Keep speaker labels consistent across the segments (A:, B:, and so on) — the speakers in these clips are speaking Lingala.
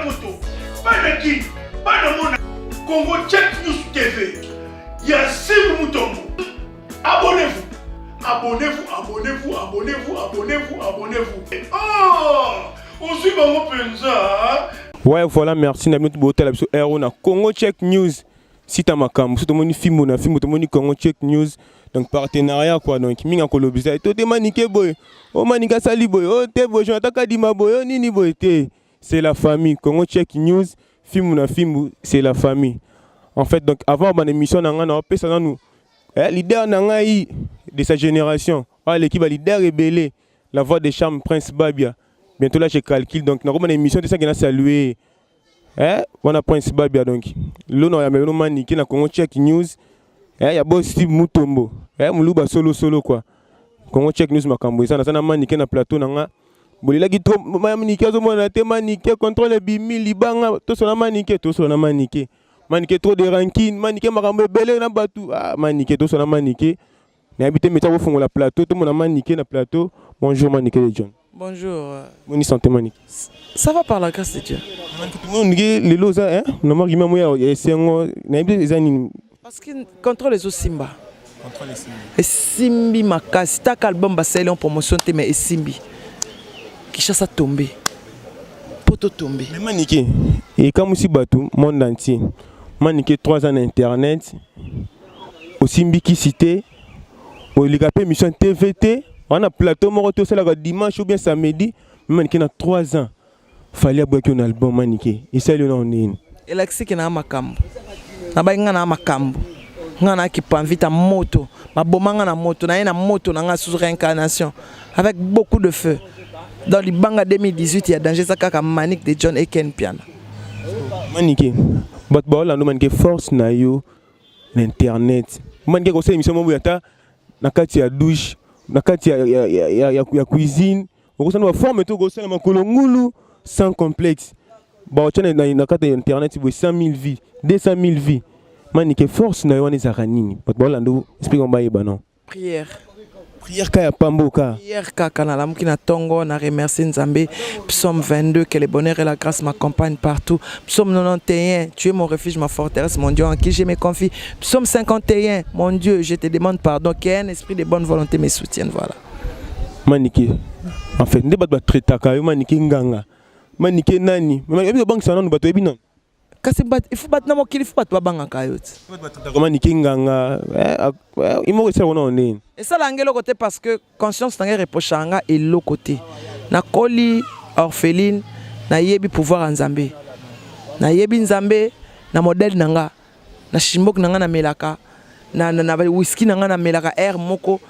A: Poto, bana Kin, bana mona Congo Check News TV ya Simbu Mutombo. Abonnez-vous, abonnez-vous, abonnez-vous, abonnez-vous, abonnez-vous, abonnez-vous. Oh, ozwi bango mpenza.
B: Ouais, voilà, merci na bino botala biso ero na Congo Check News. Sita makambo, so tomoni fimbo na fimbo, tomoni Congo Check News. Donc partenariat quoi, donc minga kolobisa to te manike boye. O manika sali boye, o te boye, Jonathan Kadima boye, o nini boye te. C'est la famille Congo Check News, fimbo na fimbo, c'est la famille. En fait, donc avant bonne émission na nga na opesa nanu leader na ngai de sa génération. Ah, l'équipe leader ebele, la voix des charmes Prince Babia. Bientôt là je calcule, donc na bonne émission de ça qui na saluer. Wana Prince Babia, donc lono ya melo manike na Congo Check News. Ya boss Steve Mutombo. Muluba solo solo quoi. Congo Check News makambo eza na manike na plateau na nga. Bolelaki trop manike azomona te, manike contrôle bimi libanga tosola manike, tosola manike. Manike trop de rancune, manike makambo ebele na batu. Ah, manike tosola manike. Nayebi te meta kofongola plateau, tomona manike na plateau. Bonjour Manike de John.
C: Bonjour.
B: Boni santé Manike?
C: Ça va par la grâce de Dieu.
B: Manike lelo oza hein, na marki mamo ya esengo, nayebi te eza nini.
C: Parce que contrôle ezosimba. Esimbi makasi, taka album basali en promotion te, mais esimbi. Kinshasa tombé. Poto tombé.
B: Mais Manike, ekamwisi bato monde entier. Manike 3 ans na internet, osimbi kisi te, oleka mpe émission TV te, wana plateau moko te osalaka dimanche ou bien samedi, mais Manike na 3 ans, Fally aboyaki yo na album. Manike, esali yo na nini?
C: Elakisiki na makambo. Nabai nga na makambo. Nga na kipamvita moto. Baboma nga na moto, na ye na moto na nga sous réincarnation avec beaucoup de feu. Dans libanga 2018, il y a danger ça kaka Manique de John et Ken Piana.
B: Manike, bato baolanda Manike, force na yo na internet. Manike kosala émission moko ata na kati ya douche, na kati ya cuisine, okosala baforme te, okosala makolo ngulu sans complexe. Baotya na kati ya internet boye 100 000 vues, 200 000 vues. Manike, force na yo wana ezalaka nini? Bato baolanda, explique, bayeba non.
C: Prière.
B: Prière ka ya pamboka.
C: Prière kaka, nalamuki na ntongo na remercier Nzambe. Psaume 22, que le bonheur et la grâce m'accompagnent partout. Psaume 91, tu es mon refuge, ma forteresse, mon Dieu en qui je me confie. Psaume 51, mon Dieu, je te demande pardon, qu'un esprit de bonne volonté me soutienne, voilà.
B: Manike, en fait nde bato batraitaka yo Manike nganga, Manike nani, oyebi obangisa nanu bato, oyebi nanu.
C: Kasi il faut bato na mokili, il faut bato babangaka yo ti.
B: Bato batraitaka Manike nganga, imoko esala wana ndeni?
C: Esala nga eloko te, parce que conscience na ngai reprochaka nga eloko te. Nakoli orpheline, nayebi pouvoir ya Nzambe, nayebi Nzambe na modèle na nga na shimboki na nga namelaka na whisky na nga, namelaka air moko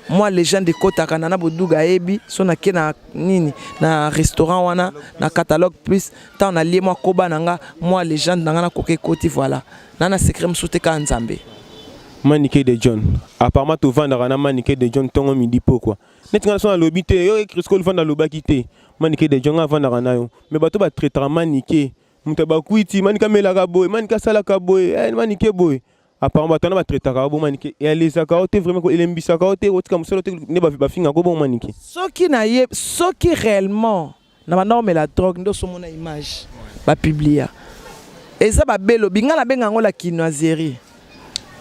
C: mwa légende ekɔtaka na boduga. Ayebi so nake na nini na restaurant wana na Catalogue Plus, ntango nalie mwa koba na nga, mwa légende na nga nakoka ekoti. Voilà, na secret mosusu te, kaka Nzambe.
B: Manike de John, apparemment tovandaka na Manike de John ntongo, midi, pokwa. Neti nga so nalobi te, yo Crisco olivanda alobaki te. Manike de John, nga avandaka na yo, mais bato batraitaka Manike moto ya bakwiti, Manike amelaka boye, Manike asalaka boye, Manike boye. Apparemment bato wana batraitaka bo Manike elezaka yo te, vraiment elembisaka yo te, otika mosolo te nde bafingaka bo Manike.
C: Soki naye, soki réellement na banda omela drogue, nde osomona image bapublia eza babelobi. Ngai nabenga yango la kinoiserie.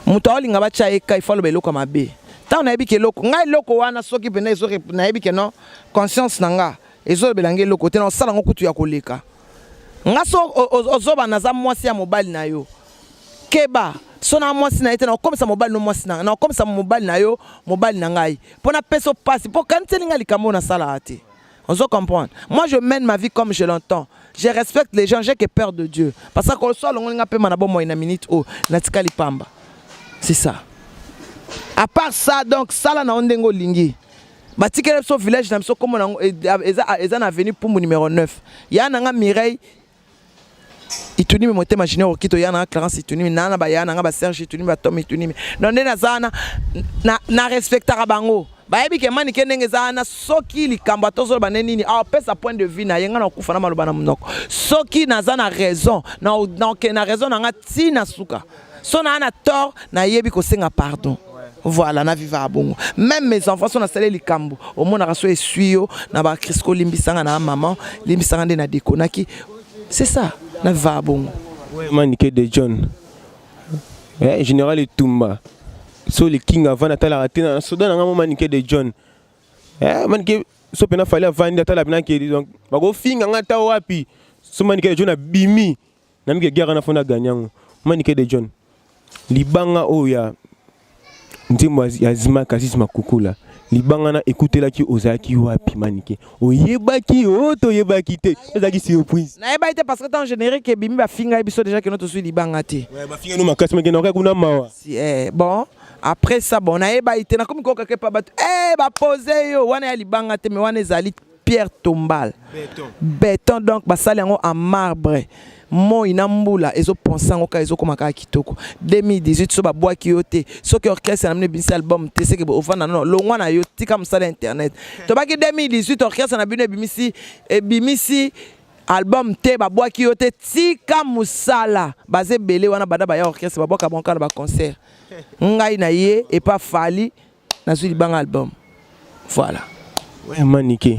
C: Moto aolinga batya ye ka ifo aloba eloko ya mabe. Ntango nayebi ke eloko ngai, eloko wana, soki mpena nayebi ke non, conscience na nga ezolobela ngai eloko te, na osala yango kutu ya koleka nga. So ozoba, naza mwasi ya mobali na yo, keba. So na mwasi na ye te, na okomisa mobali no mwasi na, na okomisa mobali na yo mobali na ngai, mpo napesa pasi, mpo kaniseli ngai likambo oyo nasalaka te. Ozo comprendre? Moi, je mène ma vie comme je l'entends. Je respecte les gens, j'ai que peur de Dieu, parce que so alongoli nga pema na bomoi na minute oyo, natikali pamba. C'est ça. À part ça, donc sala na yo ndenge olingi. Batikeli biso village na biso, kombo nango eza na avenue Pumbu numéro 9. Ya na nga Mireille Itunimi, motema Junior Okito, ya na nga Clarence Itunimi, na baya na nga baSerge Itunimi, baTom Itunimi. Donc nde naza wana na respectaka bango. Bayebi ke Manike ndenge eza wana, soki likambo atozoloba nde nini, apesa point de vue na ye. Nga na kokufa na maloba na monoko. Soki naza na raison, na na raison na nga ntina suka. So naa na tort, nayebi kosenga pardon. Voilà, na viva bongo. Même mes enfants, so nasali likambo, omonaka so esui yo na baCrisco, limbisanga na mama, limbisanga nde na dekonaki. C'est ça, na va bongo.
B: Ouais, Manike de John. Eh, général Etumba. So le king avant atalaka te na soda na nga mo Manike de John. Eh, Manike so pena fallait avandi atala pena ke donc bakofinga nga ta wapi. So Manike de John abimi. Na mike guerre na fona gagner yango. Manike de John. Libanga oyo ya nzembo ya Zima Kasis Makukula. Libanga na ekutelaki ozalaki wapi Manike? Oyebaki o toyebaki te. Ezalaki surprise.
C: Nayebaki te parce que tant générique ebimi bafinga biso déjà que no tozwi libanga te.
B: Ouais, bafinga no makasi make na kuna mawa.
C: Si, eh, bon après ça bon nayebaki te nakomi koyoka ke pa bato eh, bapose yo wana ya libanga te mais wana ezali pierre tombale.
B: Béton.
C: Béton donc basali yango en marbre. Moi na mbula ezoponsa yango kaka ezokoma kaka kitoko. 2018 so babwaki yo te soki orchestre na bino ebimisi album te seke ofanda nono longwa na yo tika mosala ya internet. Tobaki 2018 orchestre na bino ebimisi ebimisi album te babwaki yo te tika mosala. Baza ebele wana banda baya orchestre babwaka bango kaka na baconcert. Ngai na ye epa Fally nazwi libanga album. Voilà.
B: Ouais, Manike.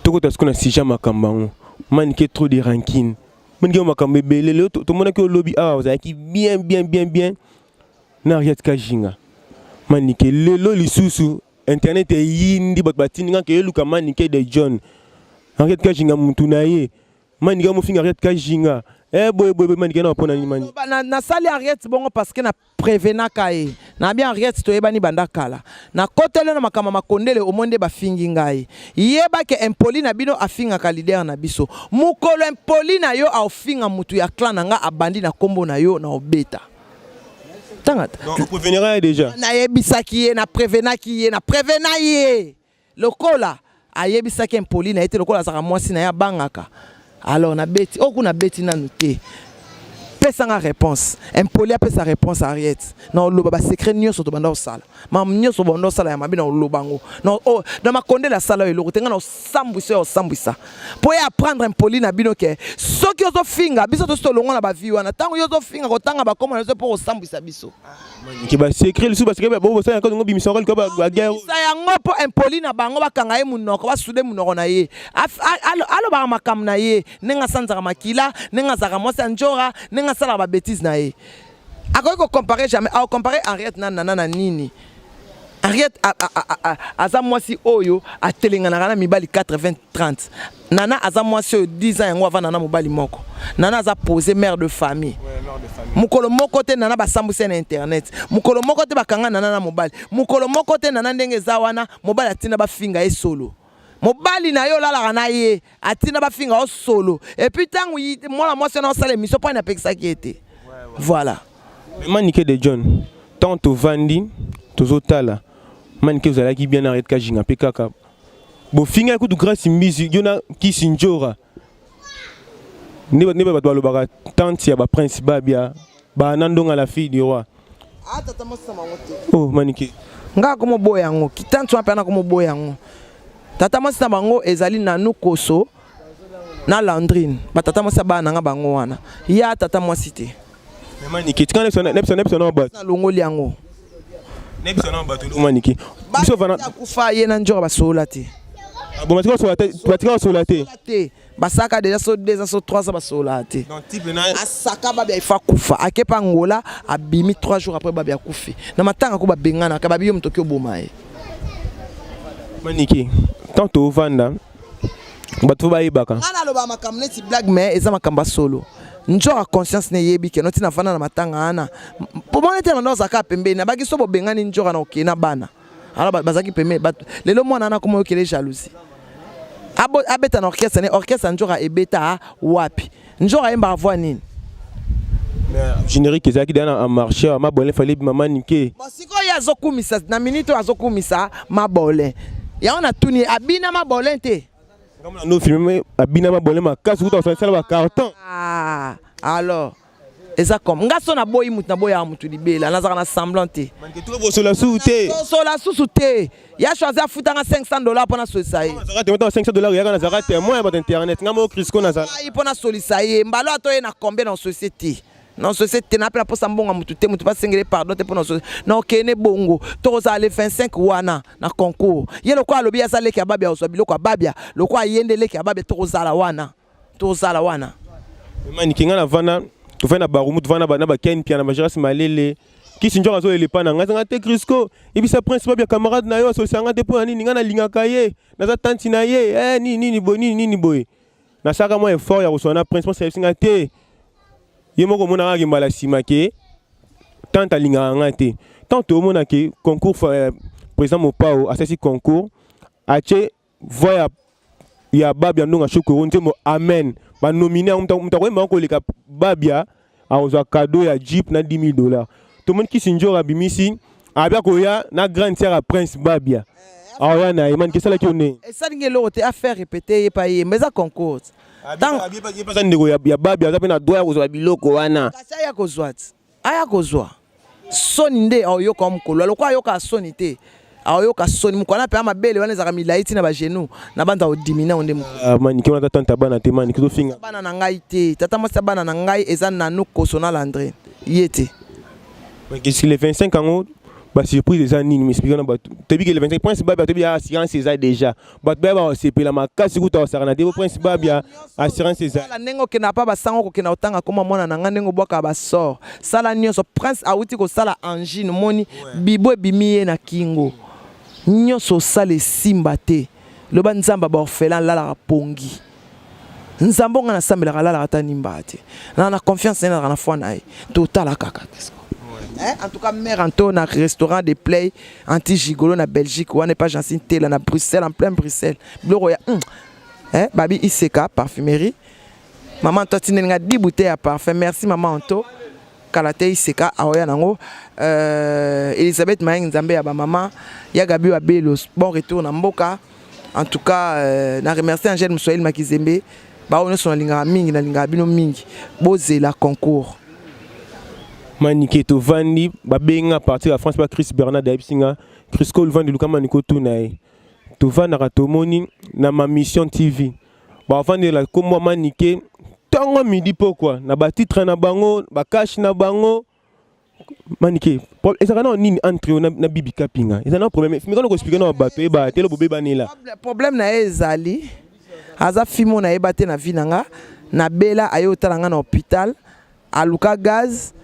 B: Tokota sikoyo na sujet ya makambo yango. Manike trop de rancune. Manike makambo ebele lelo tomonaki olobi awa ozalaki bien bien bien bien na Henriette Kajinga. Manike lelo lisusu internet eyindi bato batindi nga ke eluka Manike de John. Henriette Kajinga mutu na ye. Manike amofinga Henriette Kajinga. Eh boye boye boye Manike na pona nini Manike?
C: Nasali Henriette bongo parce que na prevenaka ye na bien Henriette toyebani banda kala nakoteli na makambo makondele omoni nde bafingi ngai yeba ke impoli na bino afingaka leader na biso mokolo impoli na yo aofinga mutu ya clan na nga abandi na kombo na yo na obeta tanga.
B: Donc oprevenera ye déjà?
C: Nayebisaki ye, na prevenaki ye, na prevena ye lokola ayebisaki impoli na ye te lokola azalaka mwasi na ye abangaka. Alors nabeti oyo kuna nabeti nanu te, pesanga réponse impoli apesa réponse Henriette na oloba ba secret nyonso tobanda kosala makambo nyonso banda kosala ya mabe na oloba yango na, oh, na makondele asala oyo eloko te ngai na osambwisa oyo osambwisa mpo ye apprendre impoli na bino ke soki ozofinga biso tosi tolongwa na bavi wana ntango yo ozofinga kotanga bakoma na biso mpo kosambwisa biso.
B: Ke ba secret lisusu ba secret bo bosala yango bimisa yango likolo ba guerre.
C: Bimisa yango mpo impoli na bango bakanga ye munoko basude munoko na ye alobaka makambo na ye ndenge asanzaka makila ndenge azalaka mwasi ya njora ndenge asalaka ba bêtises na ye akoki ko comparer jamais ako comparer Henriette na Nana na nini. Henriette aza mwasi oyo atelenganaka na mibali 80 30. Nana aza mwasi oyo 10 ans yango avanda na mobali moko. Nana aza posé mère de famille.
B: Ouais, mère de famille.
C: Mokolo moko te Nana basambwisa na internet. Mokolo moko te bakanga Nana na mobali. Mokolo moko te Nana ndenge eza wana mobali atinda bafinga ye solo. Mobali na yo olalaka na ye atinda bafinga yo solo. Et puis tango mwana mwasi wana osala émission mpo apekisaki ye te. Voilà.
B: Mais Manike de John, tant tovandi tozotala Manike ozalaki bien na Henriette Kajinga mpe kaka bofinga kutu Grâce Mbizi yo na Kisi Njora nde bato balobaka tante ya ba prince Babia ba Nandonga la fille du roi.
C: Ah tata mwasi na bango te.
B: Oh Manike.
C: Nga akomoboya yango kitante wana mpe anakomoboya yango tata mwasi na bango ezali Nanu Koso na Landrine batata mwasi ya bana na nga bango wana ya tata mwasi te.
B: Mais Manike tika nebisa nebisa na bato.
C: Nalongoli yango.
B: Nebisa na bato lo Manike. Biso vana
C: akufa ye na njora basolola te.
B: Bon batika basolola te, batika basolola te.
C: Te. Basaka déjà so 2 ans so 3 ans basolola te.
B: Donc type na
C: asaka babia ifa kufa akepa Angola abimi 3 jours après babia kufi. Na matanga ko babengana ka babi yo moto oboma ye.
B: Manike tant ovanda bato bayebaka.
C: Nga naloba makambo neti blague mais eza makambo ya solo. Njora conscience ne yebi ke noti nafanda na matanga wana. Po mona te na ozaka pembeni na baki so bobengani njora na okei na bana. Alors bazaki pembeni lelo mwana wana akoma oyokele jalousie. Abo abeta na orchestre ne orchestre njora ebeta wapi? Njora ayembaka voix nini?
B: Générique ezalaki deja na marché ya mabole fallait bima Manike.
C: Bon sikoyo ye azokumisa na minute oyo azokumisa mabole. Yango natuni ye abina mabole te.
B: Ngambo na no filme abina mabole makasi kuta basala ba carton.
C: Ah alors eza comme nga so naboyi mutu naboyaka mutu libela nazalaka na semblant te.
B: Manike tuka bosola susu te.
C: Bosola susu te. Ya choisi afutanga $500 mpo nasolisa ye.
B: Nazalaka témoin $500 yaka nazalaka témoin ya bato internet nga moko Crisco nazala.
C: Ngai mpo nasolisa ye mbalo ata oye na combien na société. Na société na pe naposa mbongo ya mutu te mutu basengele pardon te mpo na société. Na okende bongo tokozala le 25 wana na concours. Ye lokola alobi aza leki ya babia ozwa biloko ya babia lokola ye nde leki ya babia tokozala wana. Tokozala wana.
B: Manike, nga navanda, tofandi na Barumu, tovanda na baken pia na bageras malele. Kisi njoka azolela epa na ngai, azanga te. Crisco, yebisa Prince Babia, camarade na yo, asolisa nga te. Mpo na nini? Ngai nalingaka ye, naza tanti na ye. Eh, nini nini boye, nini nini boye. Nasalaka mwa effort ya koswana na Prince mpo ayebisi nga te. Ye moko omonaka kaka mbala nsima ke tante alingaka nga te. Tant toomona ke concours, président Mopao asalisi concours, atie voix ya Babia Ndonga Shokoro, nzembo Amen, banomine yango. Moto akoyemba yango koleka Babia akozwa cadeau ya jeep na 10 000 $. Tomoni Kisi Njora abimisi abia koya na grande sœur ya Prince Babia, aoya na ye. Manike, esalaki yo ndenge?
C: Esalingi eloko te. Affaire répété, ye pa yemba, eza concours.
B: Ye mpe aza ndeko ya Babia, aza mpe na droit ya kozwa biloko wana.
C: Kasi aya kozwa ti, aya kozwa soni nde aoyoka wa mokolo aloko ayoka soni te, aoyoka soni mokolo wana mpe mabele wana ezalaka milai ntina bagenou na banza odimina ngo nde mokolo.
B: Ah, Manike, wana ata tante bana te. Manike, tofinga
C: bana na ngai te. Tata mwasi ya bana na ngai eza Nanu Koso na Landrine, ye te.
B: Si le 25 yango, basurprise eza nini? M'explique na bato. Toyebi ke le 25, Prince Babia, toyebi assurance eza déjà. Bato baya basepela makasi kuta basaka na te po Prince Babia, assurance eza.
C: Sala ndenge okenda pa basango, kokenda kotanga koma mwana na ngai, ndenge obwaka basor, sala nyonso. Prince awuti kosala angine, omoni bibo ebimi ye na kingo. Nyonso osala esimba te. Loba Nzambe ya baorphelin alalaka pongi. Nzambe onga nasambelaka alalaka ata nimba te. Na confiance na ye, nazalaka na foi na ye. Totala kaka. Eh, en tout cas, mère Anto na restaurant de play anti gigolo na Belgique wana, epa Jancine Tela na Bruxelles, en plein Bruxelles, biloko ya eh, babi Iseka parfumerie, mama Anto atindeli nga 10 bouteilles ya parfum. Merci, mama Anto. Kala te Iseka aoya nango. Elisabeth Mayeng, Nzambe ya bamama ya Gabi wa Belos, bon retour na mboka. En tout cas, na remercier Angèle Moswahili Makizembe. Baoyo nyonso nalingaka mingi, nalingaka bino mingi. Bozela concours.
B: Manike, tovandi, babenga partir ya France ba Chris Bernard, ayebisi nga: "Crisco, olvandi, luka Manike, otuna ye." Tovandaka, tomoni na Ma Mission TV bavandela nkombo ya Manike ntongo, midi, pokwa, na batitre na bango, bakashe na bango. Manike, ezalaka nao nini entre yo na Bibi Kapinga? Eza na problème mikano koexpliquer na bato eyeba te, bobebanela.
C: Problème na ye ezali, aza fille mo nayeba te na vie na nga. Nabela, aye otala nga na hôpital, aluka gaz.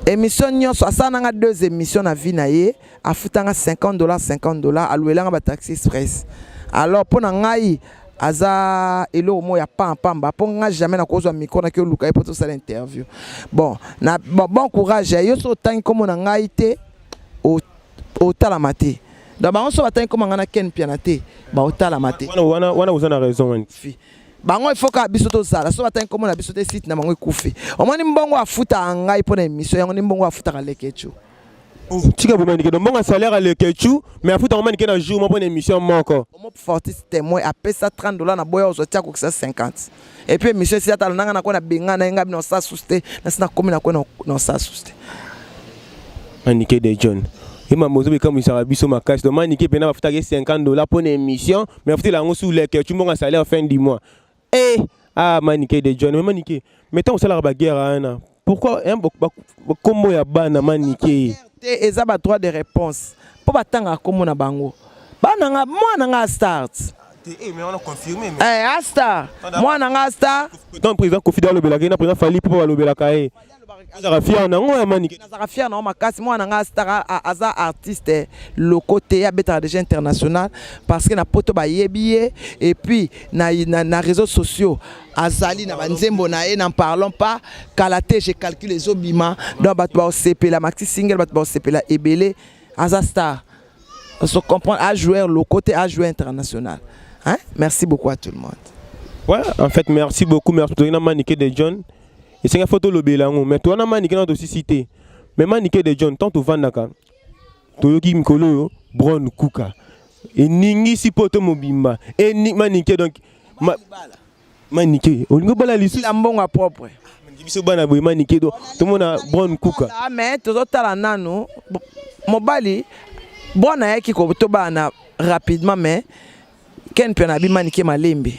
C: Émission nyonso asala nanga, deux émissions na vie na ye, afutanga 50 $, 50 $, aluelanga bataxi express. Alors mpo na ngai aza eloko moko ya pampamba mpo nga jamais nakozwa micro naki oluka ye mpo tosala interview. Bon, na bon courage ya yo. So otangi nkombo na ngai te, otalama te. Donc bango so batangi nkombo na ngai na Ken Piana te, baotalama te.
B: Wana oza na raison wani.
C: Fi bango, il faut kaka biso tozala. So batangi nkombo na biso te, site na bango ekufi. Omoni mbongo afutaka ngai mpo na émission yango, ni mbongo afutaka Lekecu.
B: Tika bo, Manike. Donc mbongo ya salaire Alekechu, mais afutaka Manike na jour moko mpo na émission moko.
C: Omo Fortis témoin, apesa 30 $ na boya, ozwa tia kokisa 50. Et puis émission esi atala nanga nakoya na benga na ye ngai bino osala susu te. Nasi nakomi nakoya na osala susu te.
B: Manike de John, ye mambo ozobekamwisaka biso makasi. Donc Manike mpena bafutaka ye 50 $ mpo na émission, mais afutela yango su Lekechu mbongo ya salaire fin du mois. Eh, ah, Manike de John. Mais Manike, mais ntango osalaka baguerre wana, pourquoi kombo ya bana, Manike?
C: Te, eza ba droit de réponse mpo batangaka kombo na bango. Bana nga, mwana nga start. Eh, astar, mwana nga star.
B: Tant président Kofi alobelaka ye na président Fally mpo balobelaka ye, azalaka fier nango ya Manike.
C: Nazalaka fier nango makasi. Mwana nga star, aza artiste loko te, abetaka déjà international parce que na poto bayebi ye. Et puis na réseaux sociaux azali na banzembo na ye, n'en parlons pas. Kala te, je calcule, ezobima. Donc bato baosepela, maxi single, bato baosepela ebele. Aza star, se comprendre, a joueur locaux te, a joueur international, hein? Merci beaucoup à tout le monde.
B: Ouais, en fait, merci beaucoup, merci. Toyina Manike de John, esenga fo tolobela yango, mais towana Manike na tosisi te. Mais Manike de John, tant tovandaka, toyoki mikolo oyo Bron Kuka eningisi poto mobimba. Eni Manike, donc Manike, olingi obala lisusu?
C: La mbongo ya propre.
B: Biso bana boye, Manike, do tomona Bron Kuka.
C: Ah, mais tozotala nanu mobali. Bwana ayaki tobana rapidement, mais Ken mpe na Manike malembe.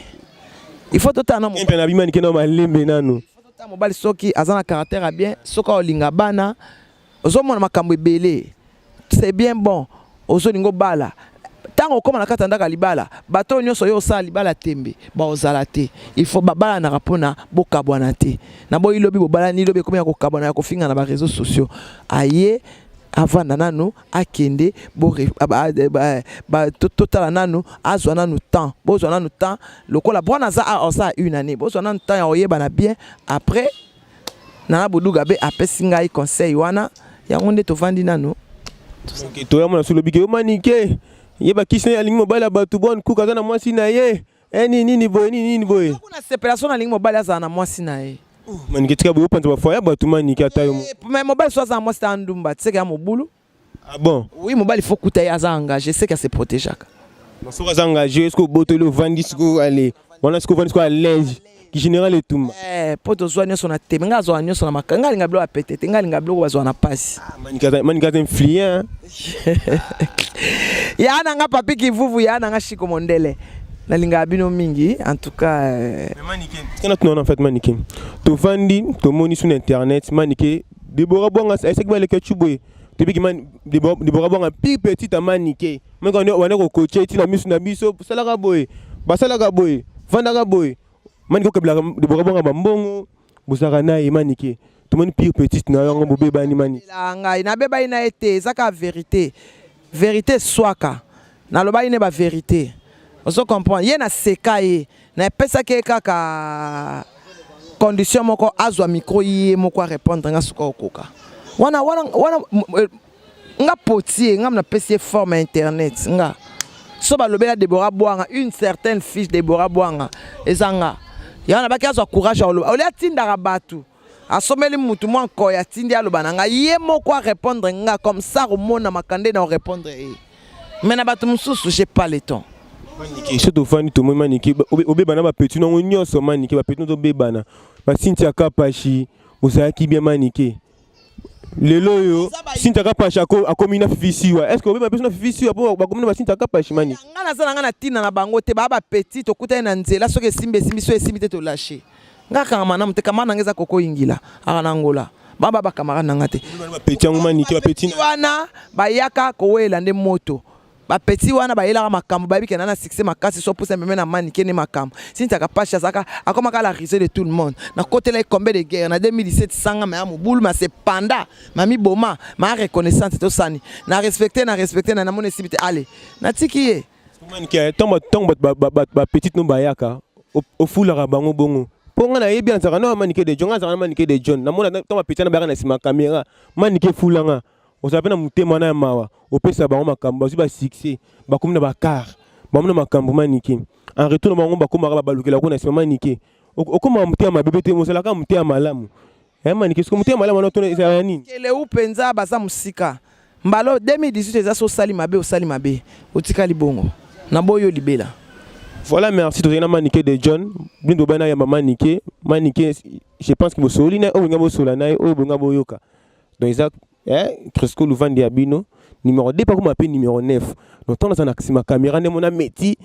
C: Il faut totala na
B: mpe na Manike na malembe nanu.
C: Totala mobali soki aza na caractère ya bien, soki aolinga bana. Ozomona makambo ebele, c'est bien bon. Ozolinga obala. Ntango okóma na kati ya ndako ya libala, bato oyo nyonso oyo osala libala tembe baozala te. Il faut babalanaka mpona bokabwana te. Na boyi lobi bobalani, lobi ekomi ya kokabwana, ya kofinga na baréseaux sociaux. Aye avanda nanu, akende totala nanu, azwa nanu temps, bozwa nanu temps. Lokola bwana aza osala une année, bozwa nanu temps ya koyebana bien. Après, Nana Boduga be apesi ngai conseil wana, yango nde tovandi nanu.
B: Toyamona so lobiki yo Manike, yeba kisi na ye alingi mobali ya bato. Bon, kuka aza na mwasi na ye. Nini nini boye, nini nini boye?
C: Kuna sepela so nalingi mobali azala na mwasi na ye.
B: Manike, tika boye, opanza bafoyer ya bato. Manike, ata yo.
C: Mais mobali so aza na mwasi ta ndumba, tiseke ya mobulu.
B: Ah bon?
C: Oui, mobali faut kuta ye aza engagé, seke ase protégeaka.
B: Soki aza engagé, est-ce que obotoli, ovandi sikoyo, ale wana sikoyo ovandi sikoyo à l'aise ki général etumba?
C: Mpo tozwa nyonso na teme. Ngai azwaka nyonso na maka. Ngai alinga biloko ya pete te, ngai alinga biloko bazwa na pasi.
B: Manike aza influent.
C: Ya na nga Papi Kivuvu, ya na nga Shiko Mondele, nalingaka bino mingi en tout cas.
B: Kana tuna, en fait Manike, tovandi tomoni sur internet Manike, Debora Bwanga esaki baleka cu boye. Tobiki Debora Bwanga, pire petite ya Manike. Manike wana kokotie ntina miso na biso, salaka boye, basalaka boye, vandaka boye. Manike okabelaka Debora Bwanga bambongo, bozalaka na ye. Manike, tomoni pire petite na yango, bobebani, Manike?
C: Ngai nabebani na ye te, eza kaka vérité. Vérité eswaka, nalobaki ne bavérité, ozo comprendre. Ye naseka ye, napesaki ye kaka condition moko: azwa micro, ye moko arépondre nga. Suka okoka wana wana wana, nga potier, nga napesi ye forme ya internet. Nga so balobela Debora Bwanga, une certaine fiche Debora Bwanga, eza nga yango nabaki azwa courage ya koloba. Olia atindaka bato, asomeli mutu mwa nkoy, atindi aloba na ngai, ye moko arépondre nga. Comme ça komona makande na orépondre ye, mais na bato mosusu, j'ai pas le temps.
B: Manike, so tofandi tomoni Manike obebana bapetits nango nyonso. Manike, bapetits nyonso obebana, basintia Kapashi, ozalaki bien. Manike, lelo oyo Cynthia Kapashi akomi na Fifi Siwa. Est ce que obeba mpe na Fifi Siwa mpo bakomi na basintia Kapashi, Manike?
C: Nga naza na nga na ntina na bango te. Baa bapetits, tokutani na nzela, soki esimbi esimbi, so esimbi te tolâche. Nga kangama na te, camarade na nga eza koko ingila aka na Ngola, baa bacamarade na nga te.
B: Bapetits yango, Manike, bapetits
C: wana bayaka kowela nde moto. Bapetits wana bayelaka makambo, bayebi ke na na succès makasi. So pusa meme na Manike nde makambo. Cynthia Kapashi azalaka, akomaka la risée de tout le monde. Nakotela ye combien de guerre na 2017, sanga maya mobulu ma sepanda mami boma ma reconnaissante. Tosani na respecte, na respecte na namoni esibi te, ale natiki ye.
B: Manike, ntango bapetits no bayaka, ofulaka bango bongo? Mpo nga nayebi azalaka na Manike de John, nga azalaka na Manike de John, namona ntango bapetits na bayaka na nsima caméra. Manike, efulanga, ozala mpe na motema wana ya mawa, opesa bango makambo, bazwi basuccès, bakomi na bacar, bamona makambo. Manike, en retour na bango bakomaka babalukela ko na nsima. Manike, okomaka motema mabe pe te, ozalaka motema malamu. Manike, soki motema malamu wana tona ezalaka nini?
C: Keleu mpenza baza mosika. Mbala 2018 eza so osali mabe, osali mabe, otikali bongo na boyo libela.
B: Voilà, merci. Tozali na Manike de John. Bino tobani na yamba Manike. Manike, je pense que bosoli na oyo bonga bosola na ye, oyo bonga boyoka. Donc eza Crisco Luvandi ya bino numéro 2, pakoma mpe numéro 9. Donc ntango naza na nsima caméra nde mona meti,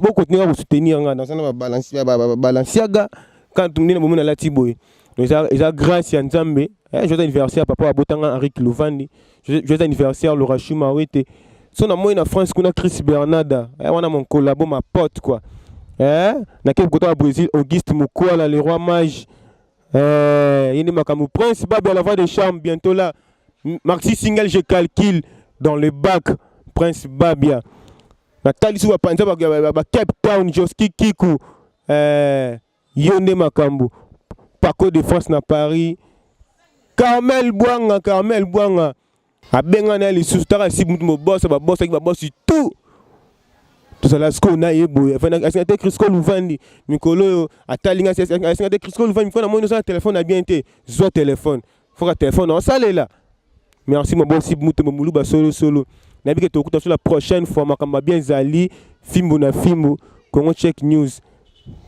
B: bokontinue kaka kosoutenir nga. Naza na babalenciaga quand nde na bomoni alati boye. Donc eza grâce ya Nzambe. Joyeux anniversaire papa abotanga Henri Luvandi, joyeux anniversaire Laura Shuma Wete. So namoni na France kuna Chris Bernarda, wana mon collabo, ma pote quoi. Nakei kota ya Brésil, Auguste Mokwala, le roi mage, ye nde makambo. Prince Babi à la voix de charme, bientôt là maxi single, je calcule dans le bac. Prince Babia, natali so bapanza ba Cape Town, Joski Kiku, yo nde makambo. Paco de France na Paris, Carmel Bwanga, Carmel Bwanga abengana ye lisusu. Taka si mutu mobosa, babosaki, babosi tout. Tozala sikoyo na ye boye, asinga te. Crisco Luvandi, mikolo oyo atalinga, asinga te. Crisco Luvandi, mikolo namoni osala telefone na bien te, zwa telefone, foka telefone osalela. Merci mabosi mutu momulu basolo solo. Nayebi ke tokuta so la prochaine fois. Makambo ya bien ezali fimbu na fimbu. Congo Check News,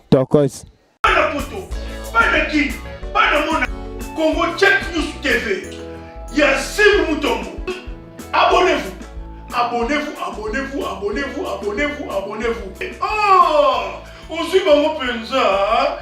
B: tokos.
A: Bana poto, bana Kini, bana mona Congo Check News TV ya Simbu Mutombo. Abonnez-vous, abonnez-vous, abonnez-vous, abonnez-vous, abonnez-vous, abonnez-vous. Oh, ozwi bango mpenza.